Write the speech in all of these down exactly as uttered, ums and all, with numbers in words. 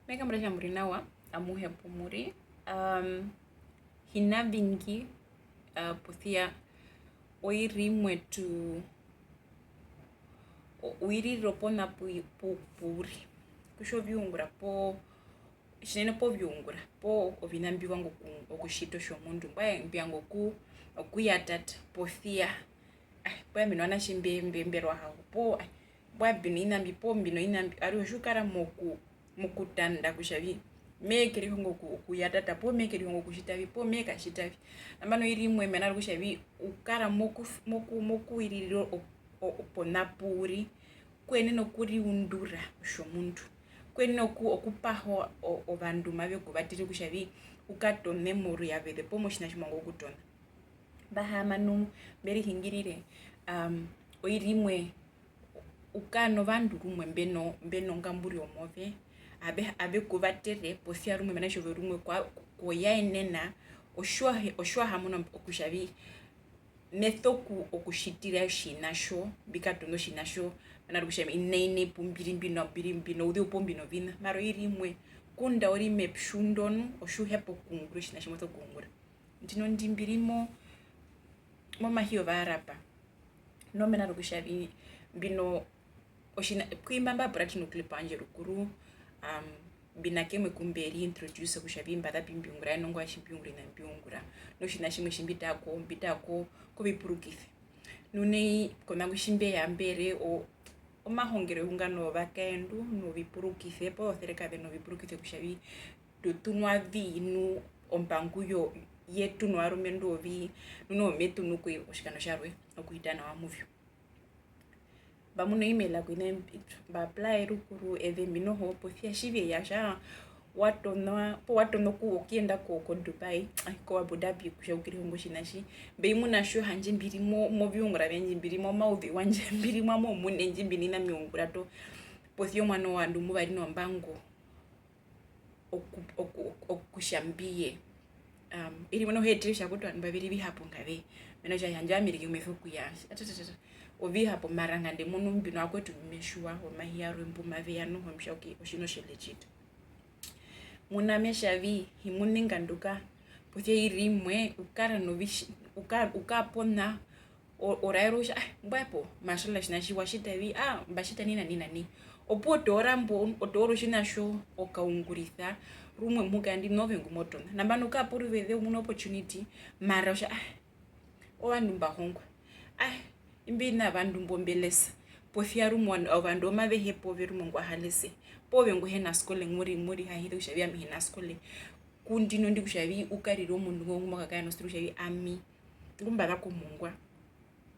Me kambura kutja mu ri nawa, amuhe pu mu ri. Um, hi na vingi, uh, posi ya oiri imwe tu, o-, u iririra pona pu-, pu-, pu u ri. Kutja oviungura poo, tjinene poo oviungura, poo oviṋa mbi vanga oku-, okutjita otjomundu, mbwae mbi vanga oku-, okuyatata, posi ya, ah, mbwae mbi novanatje mbe-, mbe-, mbe rwa hao, poo, ah, mbwae mbi noviṋa mbi, poo mbi noviṋa mbi, aruhe otji u kara moku-, mokutanda kutja vi, me kerihonga oku-, okuyatata, poo me kerihonga okutjita vi, poo me katjita vi. Nambano oiri imwe mena rokutja vi, u kara moku-, moku-, mokuiririra o-, o-, o-, pona pu u ri, ku yenena okuriundura otjomundu, ku yenena oku-, okupaha o-, ovandu mave ku vatere kutja vi, u katone moruyaveze poo motjiṋa tji mo vanga okutona. Mba haama nu, mbe rihingirire, um, oiri imwe, u kaa novandu rumwe mbe no-, mbe nongamburiro move, ave-, ave ku vatere, posi ya rumwe mena rokutja ove rumwe kwa-, ko ya yenena, otji wa he-, otji wa hamuna kutja vi, me so ku-, okutjitira otjiṋa tjo, mbi katone otjiṋa tjo, mena rokutja nai nai pu mbi ri mbi no-, mbi ri mbi nouzeu poo mbi noviṋa, mara oiri imwe, ngunda u ri mepyu ndo nu, otji u hepa okuungura otjiṋa tji mo so kuungura. Ndino ndi mbi ri mo-, momahi yOvaarapa, nu mena rokutja vi-, mbi no-, otjiṋa, ku imba mba pura otjiṋa clip yandje rukuru, um, mbi na kemwe ku mbe ri introduce kutja vi mba za pi mbi ungura, ene ongwaye tji mbi ungura, oviṋa mbi ungura. Nu otjiṋa tjimwe tji mbi tara ko, mbi tara ko kovipurukise. Nu nai kona ku tji mbe ya mbe ri o-, omahongero ehunga novakaendu, novipurukise, poo ozoserekaze novipurukise kutja vi, tu tunwa vi nu ombangu yo-, yetu novarumendu ovi, nu noho me tunu ku otjikando tjarwe okuhita nawa mu vyo. Mba muna o email ku ina mba apply rukuru eve mbi noho posi ya tji ve ya tja wa tonwa, poo wa tonwa oku-, okuyenda ko, ko Dubai, ai, ko Abu Dhabi kutja u kerihonga otjiṋa tji. Mbe i muna tjo handje mbi ri mo-, moviungura vyandje, mbi ri momauzeu wandje, mbi ri mwami omuini ndji mbi nina mi ungura to. Posi ya omuano wovandu mbu va ri nombango. oku-, oku-, oku-, okutja mbi ye. Um, iri muna oheetere kutja kutja ovandu mba ve ri ovihapu nga ve, mena rokutja handje owami erike ngu me so kuya, atatatata, ovihapu mara nganda e munu mbi novakwetu mbi me tjiwa, omahi yarwe mbu mave ya noho, mbi tja, okay, otjiṋa otji legit. Muna me tja vi, hi munu nga ndu ka, posi ya iri imwe, u kara novitji-, u ka-, u kara pona, o-, o raerwa kutja, ah, mbwae po, mashallah, otjiṋa tji wa tjita vi, ah, mba tjita nai na nai na nai. Opuwo o toora mbo, o toora otjiṋa tjo, o kaungurisa, rumwe muhuka ndi nove ngu mo tona. Nambano ka poruveze u muna opportunity, mara kutja, ah, ovandu mba hongwa. Ah, imbi oviṋa ovandu mbo mbe lesa. Posi ya rumwe ovandu, ovandu omave hepa ove rumwe ngwa ha lese. Poo ove ngu hi na skole ngu ri, ngu rihahiza kutja vi ami hi na skole. Ku ndino ndi kutja vi u karire omundu ngo ngu mo kakara noskole kutja vi ami. Ngu mba za komongwa,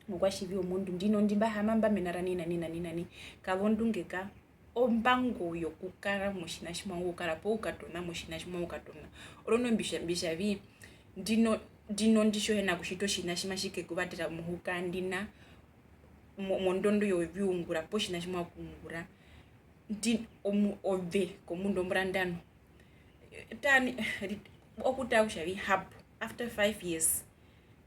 omukwatjivi womundu, ndino ndi mba haama mba mena ra nai na nai na nai na nai, ka zondunge ka, ombango yokukara motjiṋa tji mo vanga okukara poo u katona motjiṋa tji mo vanga okukatona. Orondu mbi tja, mbi tja vi, ndino, ndino ndi tji u hi na kutjita otjiṋa tji matji ke ku vatera muhuka ndina, mo-, mondondo yoviungura poo tjiṋa tji mo vanga okuungura, ndi-, omu-, ove komundu ombura ndano. Tani, okutara kutja vi hapo, after five years,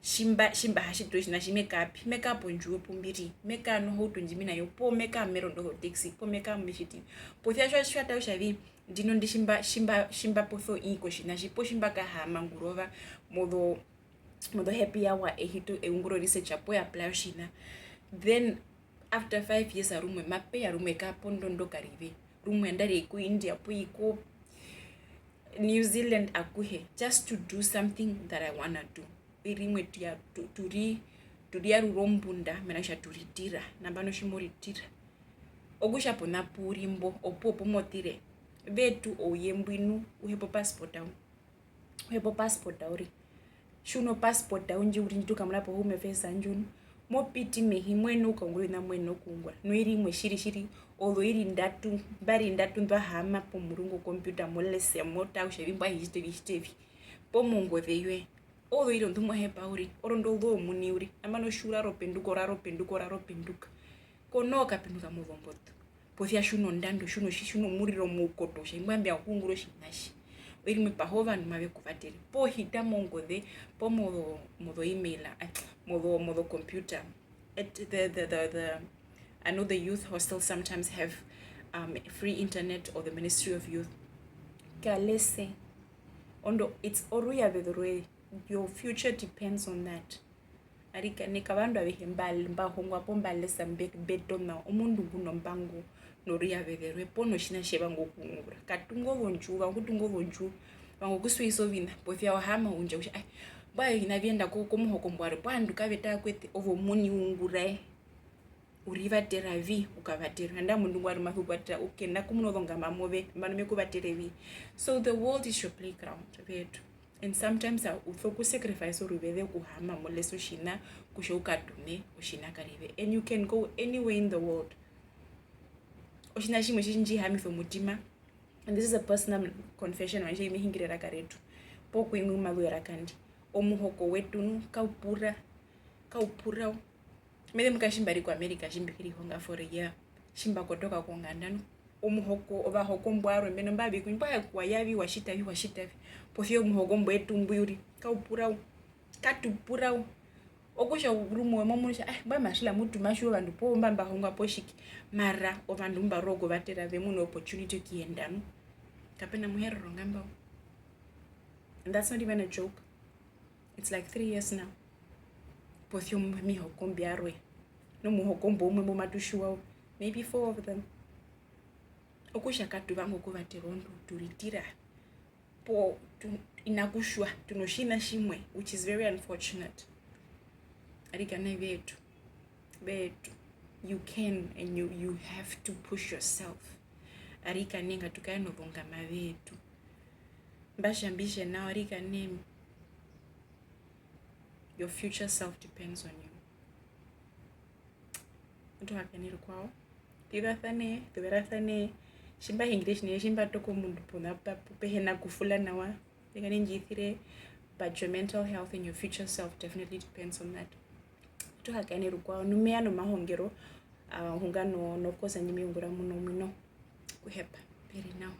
tji mba, tji mba ha tjiti otjiṋa tji me kara pi, me kara pondjuwo pu mbi ri, me kara nohauto ndji mbi na yo, poo me kara me rondo ozotaxi, poo me kara me tjiti. Posi ya tji wa tara kutja vi, ndino ndi tji mba, tji mba, tji mba posa o ii kotjiṋa tji, poo tji mba kahaama ngurova mozo-, mozo happy hour e hiti e ungura o research poo e apply otjiṋa, then after five years rumwe mape ya rumwe e kara pondondo karive, rumwe nandarire ku India poo i ko New Zealand akuhe, just to do something that I wanna do. Rimwe tu ya, tu-, tu ri-, tu riyarura ombunda, mena rokutja tu ritira, nambano tji mo ritira. Okutja pona pu u ri mbo, opuwo pu mo tire, vetu ouye mbwi nu, u hepa o passport au. U hepa o passport uriri. Tji u no passport uriri ndji, uriri ndji tu kamuna po Home Affairs ndjo nu, mo piti mehi, mo yenene okukaungura oviṋa mbi mo yenene okuungura. Noiri imwe tjiri, tjiri, ozoiri ndatu, mbari ndatu nḓu wa haama pomurungu o computer, mo lese, mo tara kutja vi mbwae hi tjiti vi, hi tjiti vi. Poo mongoze yoye. Ozoiri nḓu mo hepa uriri, orondu ozo omuini uriri. Nambano tji u rara o penduka, o rara o penduka, o rara o penduka. Ko noo kapenduka mozomboto. Posi ya tji u nondando, tji u no-, tji u nomuriro moukoto, kutja imba mbi vanga okuungura otjiṋa tji. Oiri imwe paha ovandu mave ku vatere. Poo hita mongoze, poo mozo-, mozo email, eh, mozo-, mozo computer. At the, the, the, the, I know the youth hostel sometimes have, um, free internet or the Ministry of Youth. kalese. Ondo it's oruyaveze rwoye, your future depends on that. Arikana, ka vandu avehe mba, mba hongwa po mba lesa mbe, mbe tona omundu ngu nombango noruyaveze rwe poo notjiṋa tje vanga okuungura. Ka tunga ozondjuwo, u vanga okutunga ozondjuwo, u vanga okusuvisa oviṋa, posi ya wa haama undja kutja, ai, mbwae oviṋa vye enda ko-, komuhoko mbwarwe, poo ovandu kave taa kwete, ove omuini u ungura ye, u rivatera vi, u kavaterwa. Nandae omundu ngwarwe ma sokuvatera, u kena kumuna ozongama move, nambano me ku vatere vi. So the world is your playground, vetu. And sometimes, uh, u sokusacrifice oruveze okuhaama mo lesa otjiṋa kutja u katume otjiṋa karive. And you can go anywhere in the world. Otjiṋa tjimwe tji tji ndji hihamisa omutima, and this is a personal confession yandje, imbi hungire eraka retu, poo ku imwi mbu mazu eraka ndi. Omuhoko wetu nu, kau pura, kau pura. Me zemburuka tji mba ri ku America, tji mbi kerihonga for a year, tji mba kotoka konganda nu, omuhoko, ovahoko mbo varwe mbeno mba vi ku, mbwae wa ya vi, wa tjita vi, wa tjita vi. Posi ya omuhoko mbwetu mbwi uriri, kau pura u, katu pura u. Okutja rumwe mo munu kutja, ah, mbwae Marcela mutu ma tjiwa ovandu poo mba mba hongwa po tjike, mara ovandu mbu mba rora okuvatera ve muna opportunity okuyenda nu, kape na Muherero ngamba u. And that's not even a joke. It's like three years now. Posi ya omihoko mbi vyarwe, nomuhoko mbo umwe mbu matu tjiwa u, maybe four of them. Okutja katu vanga okuvatera ovandu, tu ritira, poo tu, ina kutjiwa, tu notjiṋa tjimwe, which is very unfortunate. Arikana vetu, vetu, you can and you, you have to push yourself. Arikana ngatu kare nozongama vetu. Mba tja mbi tje nao, arikana, your future self depends on you. Matu hakaene rukwao. Tuvasane, tuverasane. Tji mba hungire tjinene, tji mba toka omundu pona pa-, pu pe hena kufula nawa, arikana ndji isire, but your mental health and your future self definitely depends on that. Matu hakaene rukwao. Nu me ya nomahongero, ah, ohunga no, no course ndji me ungura muno, muno. Kuhepa. Very now.